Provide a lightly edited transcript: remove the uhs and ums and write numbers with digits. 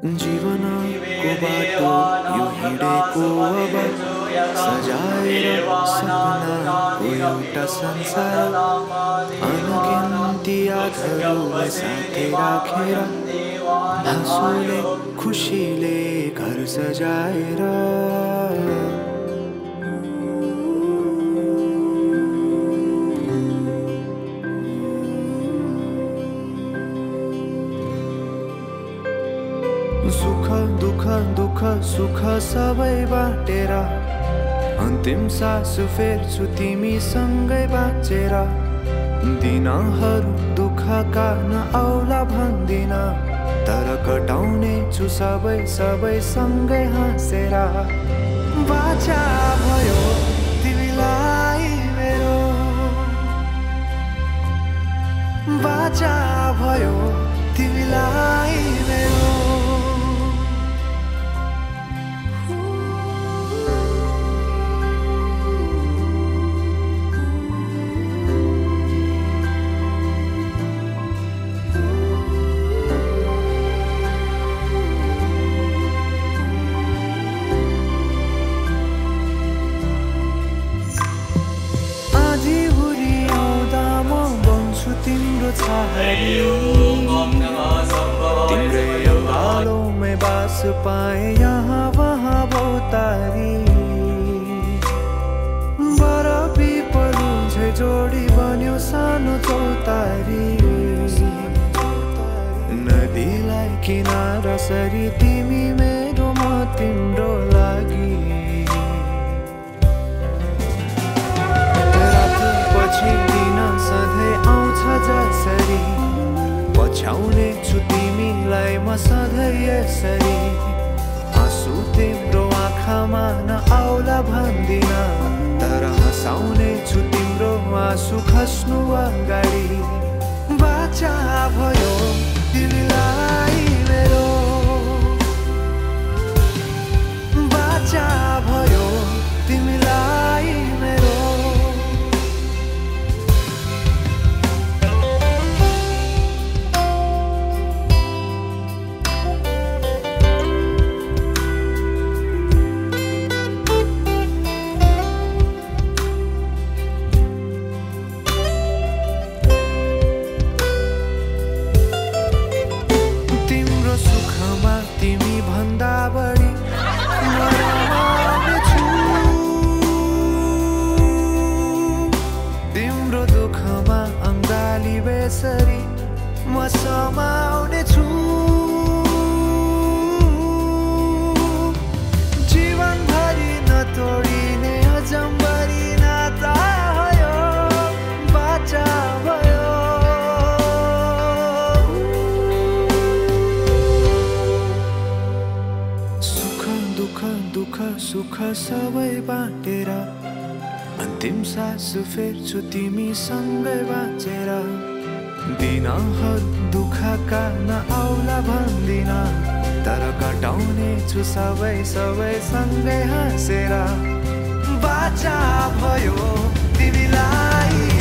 जीवनको बाटो यो हिँडेको अब सजाएर सपनाको एउटा संसार अनगिन्ती यादहरूलाई साथै राखेर हाँसोले खुसीले घर सजाएर सुख दुख दुख सुख सबै बाटेर अन्तिम सास फेर्छु तिमीसँगै बाँचेर दिनहरू दुःखका नआउला भन्दिन तर कटाउने छु सबै सबै सँगै हाँसेर बाचा भयो तिमीलाई मेरो बाचा भयो तिमीलाई मेरो तिम्रो छाहरी तिम्रै अँगालोमै बास पाए यहाँ वहाँ बहुतारी बर पिपलु झै जोडी बन्यो सानो चौतारी नदीलाई किनारा सरी तिमी मेरो म तिम्रो लागि रातपछि दिन सधैँ आउँछ जसरी पछ्याउने छु तिमीलाई म सधैँ यसरी आँसु तिम्रो आँखामा नआउला भन्दिन तर हँसाउने छु तिम्रो आँसु खस्नु अगाडि बाचा भयो तिमीलाई मेरो बाचा भयो तिमीलाई मेरो तिमी भन्दा बढी मरमाउने छु तिम्रो दुःखमा अङ्गाली बेसरी म समाउने छु जीवनभरि नतोडिने अजम्बरी नाता भयो बाचा भयो दुःख सुख सबै बाटेर अन्तिम सास फेर्छु तिमीसँगै बाँचेर दिनहरू दुःखका नआउला भन्दिन तर कटाउने छु सबै सबै सँगै हाँसेर बाचा भयो तिमीलाई